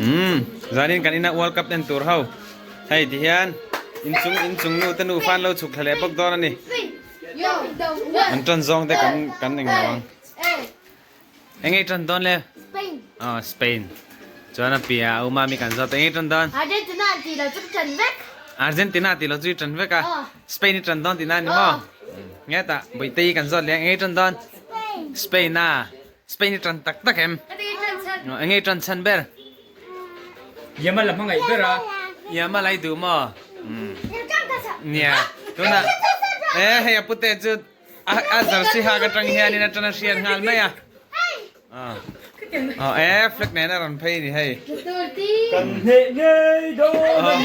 Umm zanin kan ina World Cup en tur ho hei ti hian inchung inchung nu te nufa an lo chhuk thla leh bawk dawn a ni. An tan zawng te kan kan eng lo ang. Eng ei tan dawn le? Spain. Oh Spain. Chuan a piah a uma mi kan zawt eng ei tan dawn? Argentina an tih lo chu ka tan vek. Argentina tih lo chu i tan vek a. Spain i tan dawn tihna a ni maw? Nge tah Bawihtei kan zawt leh ang eng ei tan dawn? Spain. Spain a. Spain i tan tak tak em? Eng nge i tan chhan ber? Yamal a hmangaih ber a. Yamal a i duh maw? Nia, tunah e hei a pute chu a jersey hak atang hianin a tan a hriat nghal mai a. Aw e flag nen a rawn phei ni hei. Kan hneh ngei dawn.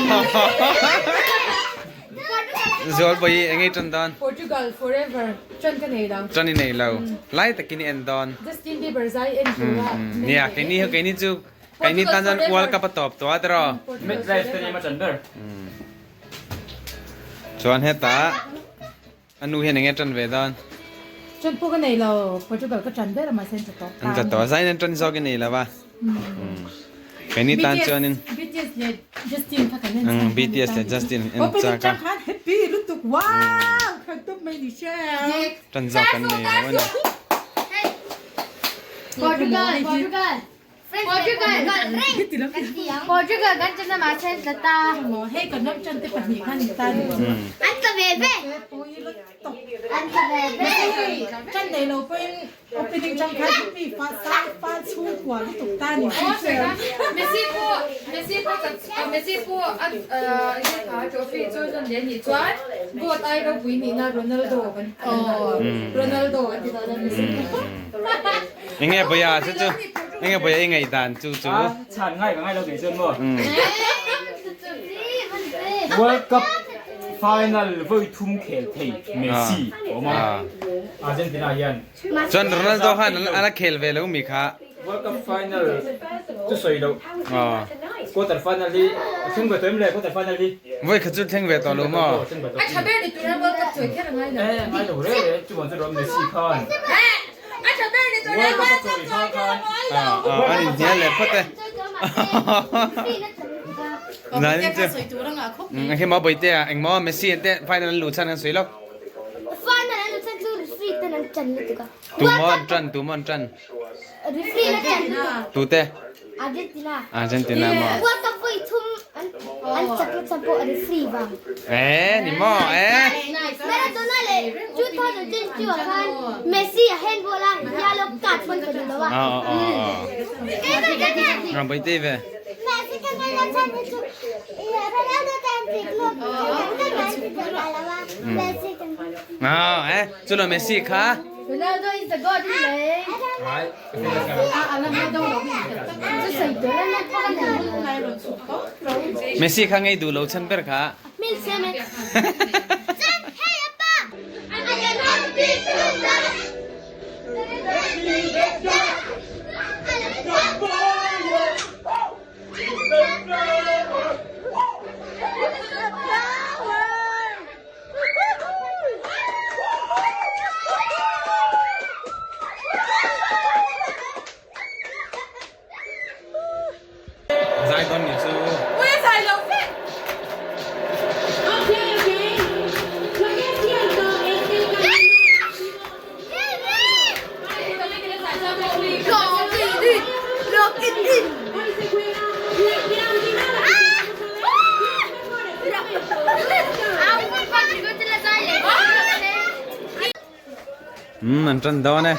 Zual bawi eng ei tan dawn? Portugal forever tan ka nei lo. Tan i nei lo. Lai takin i en dawn. Justin Bieber zai en tur a. Nia keini ho keini chu keini tan chuan World Cup a tawp tawh a tiraw. Mid life te ni ma chan ber. Chuan hetah a nu hian eng nge tan ve dawn? Tan pawh ka nei lo. Portugal ka tan ber a mahse an tla tawh. An tla tawh a zaiin an tan zawk i nei lo a. Keini tan chuanin BTS leh Justin kha kan en chak BTS leh Justin en chak a khan happy lutuk wow khan tawp mai ni sia tan zawk kan nei lo ani. Portugal Portugal Portugal Portugal kan chan ama chen tla ta hei kan ram chan te pahnih khan in ta ni an tla ve ve an tla ve ve chan nei lo pawhin Opening chang khan happy fa sa fa chhungkua lutuk ta ni si che. Messi pawh Messi pawh Messi pawh a enge kha trophy chawi nawn leh anih chuan goat ai ropui nihna Ronaldo kan Ronaldo kan ti dawn a Messi pawh. Enge bawia chu chu enge bawia i ngaihdan chu chu. A chhan ngai ka ngai lo kei chuan maw. World Cup final vawi thum khel thei Messi a awm a Argentina hian. Chuan Ronaldo khan a la khel ve lo mi kha. World Cup final chu sawi loh. Quarter final hi a thleng ve tawh em le quarter final hi. Vawi khat chu thleng ve tawh lo maw? A tha ber ni tura World Cup chawi kher a ngai lo. Eh ngai lo re re chu vang chu rawh Messi khan. A tha ber ni tura World Cup chawi kher a ngai lo. An inhnial leh phawt e. Nain chu a khi maw Bawihtea engmaw Messi an te final an luh chhan kan sawi lawk. Final an luh chhan chu referee ten an ṭan lutuk a. Tu maw an ṭan tu maw an ṭan? Referee an ṭan lutuk. Tu te? Argentina. Argentina maw? World Cup vawi thum an an chak na chhan pawh referee vang. Eh ni maw eh. Maradona leh 2022 ah khan Messi a handball a yellow card pawn ka duh lo a. Aw aw aw. Ram Bawihtei ve. Chu lo Messi kha. Ronaldo is the god in le. Messi kha ngei duh lo chan ber kha. Zai dawn ni chu. Ui a zai lo fe. Umm an tan dawn e.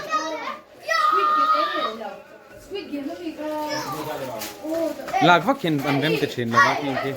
Lak vak hian an rem ti thin lova khi khi.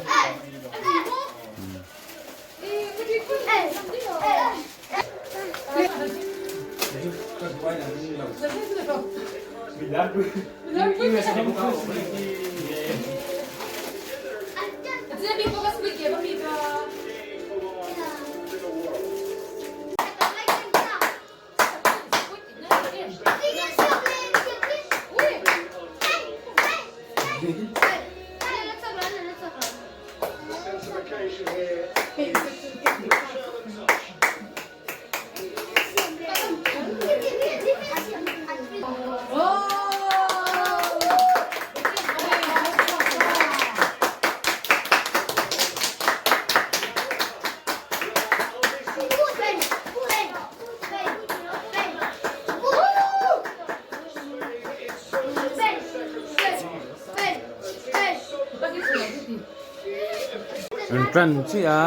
Rawn tan chiah a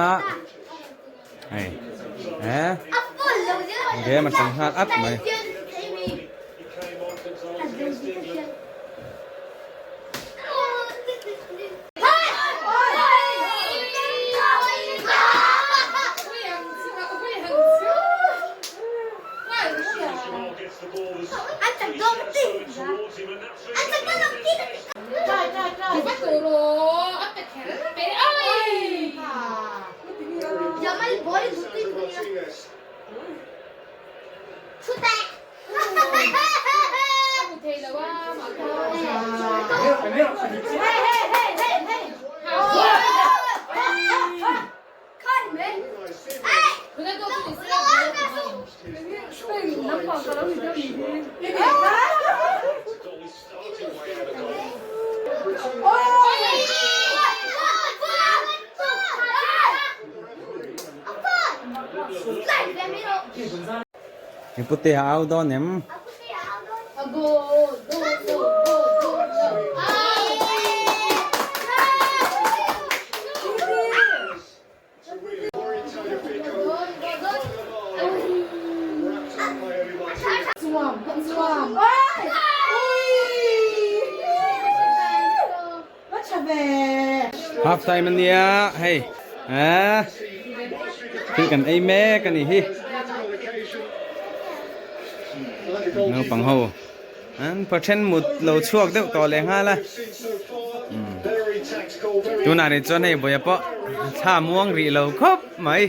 hei he game a tang nghal at mai. Pute a au dawn em? Half time ania hei eh thil kan ei mek a nih hi naupang ho an pathen mut lo chhuak deuh tawh leh nghal a tunah rih chuan hei vawiah pawh thla muang rih lo khawp mai.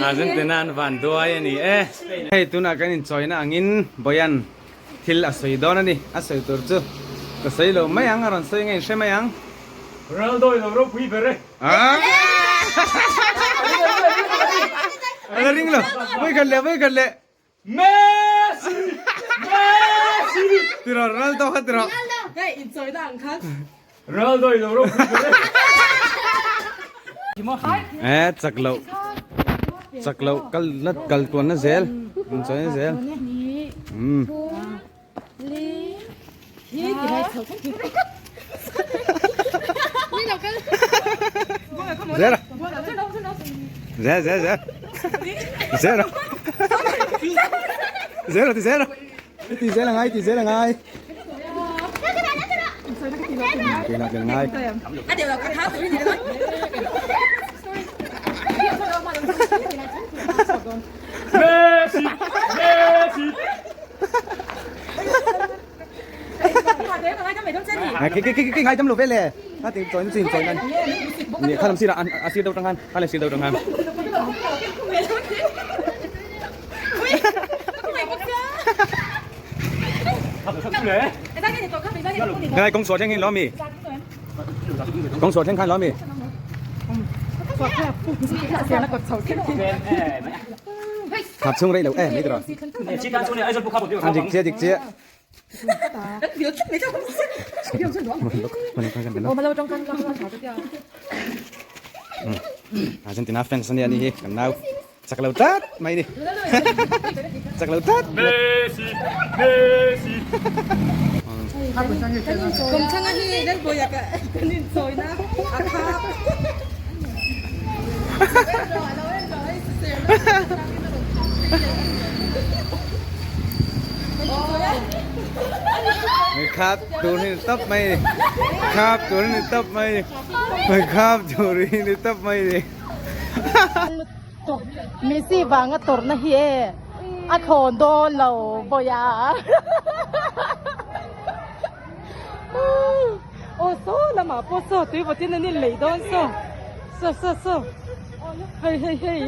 Argentina an van duai a ni e. Hei tunah kan inchawina angin Boyan thil a sawi dawn a ni. A sawi tur chu ka sawi lo mai ang, a rawn sawi nge inhre mai ang. Ronaldo i lo ropui ber e. A la ring lo. Vawi khat leh, vawi khat leh. Messi! Messi! Tiraw Ronaldo kha tiraw. Hei inchawina ang khan. Ronaldo i lo ropui ber e. Eh chak loh chak loh kal la kal tuan na zel inchawi na zel umm. Zel zel zel zel zel zel ti zel ti zel angai ti zel angai ti la ngai Messi! Messi! Cái cái cái cái ngay tấm lục về lề. Ta tìm chọi nó xin chọi lên. Nè, khá làm xí là ăn à xí đâu trong han, khá là xí đâu trong han. Ngai kawng chhuah thleng hi lawm mi? Kawng chhuah thleng khan lawm mi? Khap chhung rei lo em mai tawh. A dik chiah dik chiah. Argentina fans ania ni hi kan nau chak lo tlat mai ni chak lo tlat Messi Messi Khap tur hi ni tawp mai ni khap tur hi ni tawp mai ni khap tur hi ni tawp mai ni. Messi vanga tawrhna hi e a thlawn dawn lo vawi a. Aw saw lamah pawh saw tui vawtin an inlei dawn saw saw saw saw hei hei hei.